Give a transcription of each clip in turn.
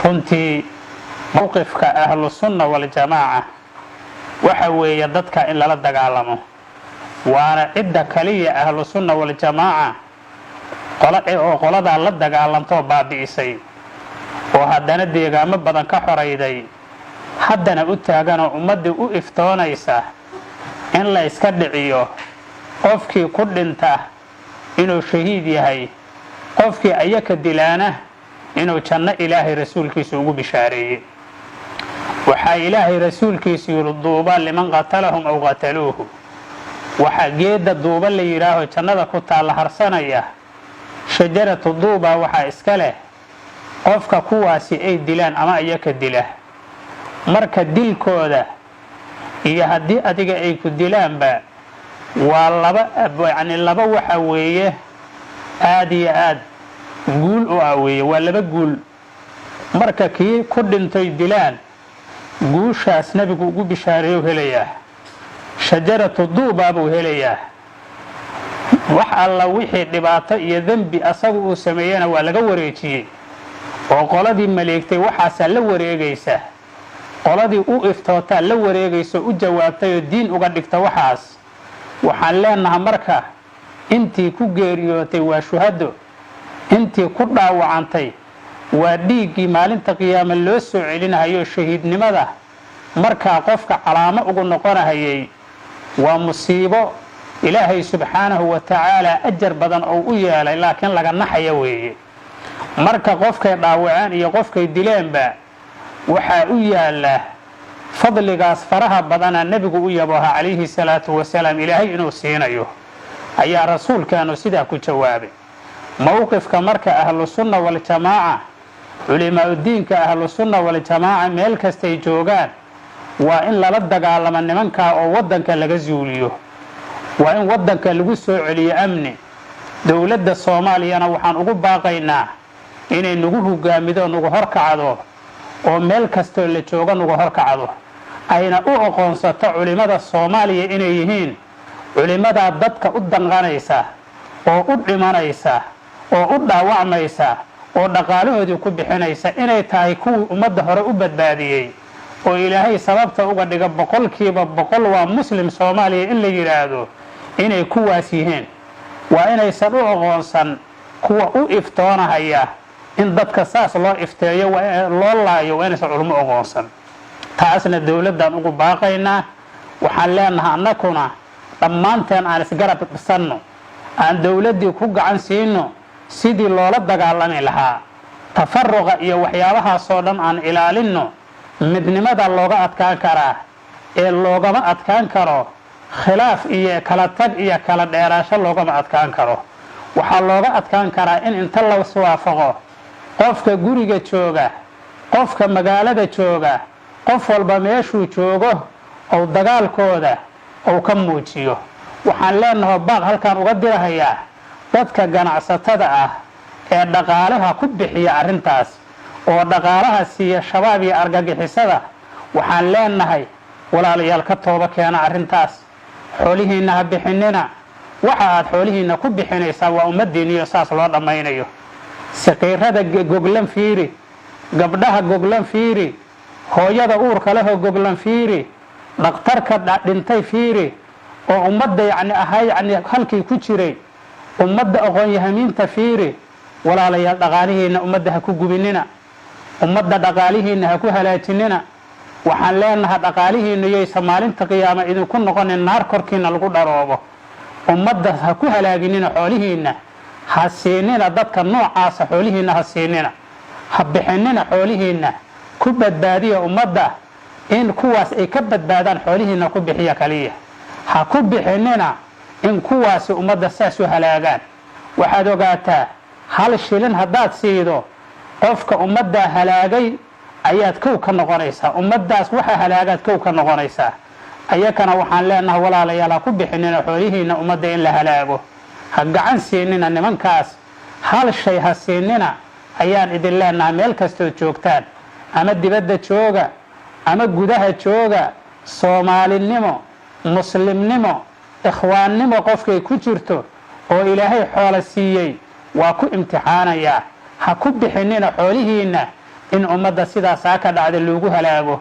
Runtii mowqifka Ahlusunna Waljamaaca waxa weeye dadka in lala dagaalamo, waana cidda kaliya Ahlusunna Waljamaaca qola oo qoladaa la dagaalantoo baabi'isay, oo haddana deegaamo badan ka xorayday, haddana u taaganoo ummaddii u iftoonaysa in la iska dhiciyo, qofkii ku dhinta inuu shahiid yahay, qofkii ayaka dilaana inuu janno Ilaahay rasuulkiisa ugu bishaareeyey. Waxaa Ilaahay rasuulkiisu yidhi: "Duuba liman qatalahum aw qataluuhu." Waxaa geedda duuba la yidhaaho jannada ku taalla harsanaya, shajaratu duuba, waxaa iska leh qofka kuwaasi ay dilaan ama iyaka dila. Marka dilkooda iyo haddii adiga ay ku dilaanba waa laba, yacni laba waxa weeye aad iyo aad guul u ah weeye, waa laba guul. Marka kii ku dhintoy dilaan, guushaas Nebigu ugu bishaareeyu helayaa, shajaratu duubaa buu helayaa. Wax alla wixii dhibaato iyo dembi asagu uu sameeyena waa laga wareejiyey, oo qoladii maleegtay waxaasaa la wareegaysa, qoladii u iftootaa la wareegaysa, u jawaabtay oo diin uga dhigta waxaas. Waxaan leenaha marka, intii ku geeriyootay waa shuhado, intii ku dhaawacantay waa dhiiggii maalinta qiyaame loo soo celinahayo shahiidnimada markaa qofka calaamo ugu noqonahayay. Waa musiibo Ilaahay subxaanahu wa tacaala ajar badan oo u yeelay, laakiin laga naxaya weeye. Marka qofkay dhaawaceen iyo qofkay dileenba waxaa u yaala fadligaas faraha badana Nebigu u yabooha calayhi salaatu wasalaam Ilaahay inuu siinayo, ayaa rasuulkeenu sidaa ku jawaabay. Mowqifka marka Ahlusunna Waljamaaca, culimaaudiinka Ahlusunna Waljamaaca meel kastay joogaan, waa in lala dagaalamo nimankaa oo waddanka laga zuuliyo, waa in waddanka lagu soo celiyo amni. Dowladda Soomaaliyana waxaan ugu baaqaynaa inay nagu hogaamido, nagu horkacdo, oo meel kastoo la joogo nagu horkacdo, ayna u aqoonsato culimmada Soomaaliya inay yihiin culimmadaa dadka u danqanaysa oo u dhimanaysa oo u dhaawacmaysa oo dhaqaalahoodii ku bixinaysa, inay tahay kuwii ummadda hore u badbaadiyey oo Ilaahay sababta uga dhiga 100% waa Muslim Soomaaliya in la yidhaahdo inay kuwaas yihiin. Waa inaysan u aqoonsan kuwa u iftoonahaya in dadka saas loo ifteeyo, loo laayo, waa inaysan culummo aqoonsan. Taasna dowladdan ugu baaqaynaa. Waxaan leenahay annakuna dhammaanteen aan isgarab dhisanno, aan dowladdii ku gacan siino sidii loola dagaalami lahaa. Tafaruqa iyo waxyaabahaasoo dhan aan ilaalinno. Midnimada looga adkaan karaa ee loogama adkaan karo khilaaf iyo kala tag iyo kala dheeraasho, loogama adkaan karo. Waxaa looga adkaan karaa in inta la iswaafaqo, qofka guriga jooga, qofka magaalada jooga, qof walba meeshuu joogo ou dagaalkooda ou ka muujiyo. Waxaan leenaho baaq halkaan uga dirahayaa dadka ganacsatada ah ee dhaqaalaha ku bixiya arrintaas oo dhaqaalaha siiya Shabaab iyo argagixisada. Waxaan leenahay, walaalayaal, ka tooba keena arrintaas, xoolihiinna ha bixinina. Waxa aad xoolihiinna ku bixinaysaa waa ummaddiinniyo saas loo dhammaynayo. Saqiirada goglan fiiri, gabdhaha goglan fiiri, hooyada uurka lehoo goglan fiiri, dhakhtarka dhintay fiiri oo ummadda yacni ahaa, yacni halkii ku jiray ummadda, aqoon-yahamiinta fiiri. Walaalayaal, dhaqaalihiinna ummadda ha ku gubinina, ummadda dhaqaalihiinna ha ku halaajinina. Waxaan leenahay, dhaqaalihiinna yoysa maalinta qiyaama idinku noqonin naar korkiina lagu dharoobo. Ummadda ha ku halaaginina xoolihiinna, ha siinina dadka noocaasa xoolihiinna, ha siinina, ha bixinina xoolihiinna. Ku badbaadiya ummadda in kuwaas ay ka badbaadaan, xoolihiinna ku bixiya kaliya, ha ku bixinina in kuwaasi ummadda saas u halaagaan. Waxaad ogaataa, hal shilin haddaad siido qofka ummaddaa halaagay ayaad kow ka noqonaysaa, ummaddaas waxa halaagaad kow ka noqonaysaa. Ayakana waxaan leenahay, walaalayaal, ha ku bixinina xoolihiinna ummadda in la halaago, ha gacan siinina nimankaas, hal shay ha siinina ayaan idin leenahay. Meel kastood joogtaan, ama dibadda jooga ama gudaha jooga, Soomaalinimo, Muslimnimo, ikhwaannimo qofkay ku jirto oo Ilaahay xoola siiyey waa ku imtixaanayaa. Ha ku bixinina xoolihiinna In ummadda sidaasaa ka dhacda loogu halaago,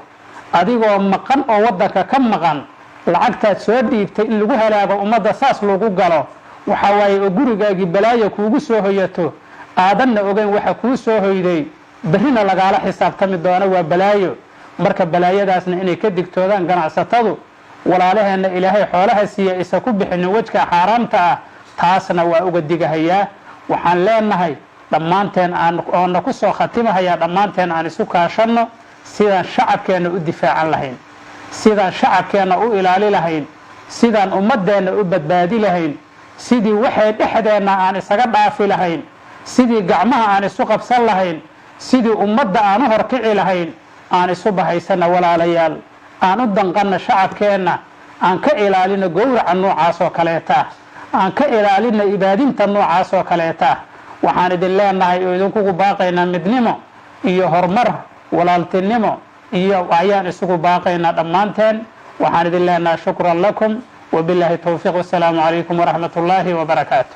adigoo maqan oo waddanka ka maqan, lacagtaad soo dhiibtay in lagu halaago ummadda, saas lagu galo, waxaa waaye oo gurigaagii balaayo kuugu soo hoyato, aadanna ogeyn waxa kuu soo hoyday, berrina lagaala xisaabtami doono, waa balaayo. Marka balaayadaasna inay ka digtoodaan ganacsatadu, walaalaheenna Ilaahay xoolaha siiya isa ku bixinin wejka xaaraamta ah, taasna waa uga digahayaa. Waxaan leenahay dhammaanteen aan oona ku soo khatimahayaa, dhammaanteen aan isu kaashanno sidaan shacabkeenna u difaacan lahayn, sidaan shacabkeenna u ilaali lahayn, sidaan ummadeenna u badbaadi lahayn, sidii waxay dhexdeenna aan isaga dhaafi lahayn, sidii gacmaha aan isu qabsan lahayn, sidii ummadda aan u horkici lahayn. Aan isu bahaysana walaalayaal, aan u danqanna shacabkeenna, aan ka ilaalino gowraca noocaas oo kaleeta, aan ka ilaalino ibaadinta noocaas oo kaleeta. Waxaan idin leenahay oo idinkugu baaqaynaa midnimo iyo horumar, walaaltinimo iyo ayaan isugu baaqaynaa dhammaanteen. Waxaan idin leenahay shukran lakum, wabilaahi towfiiq, wasalaamu calaykum waraxmat ullaahi wabarakaatu.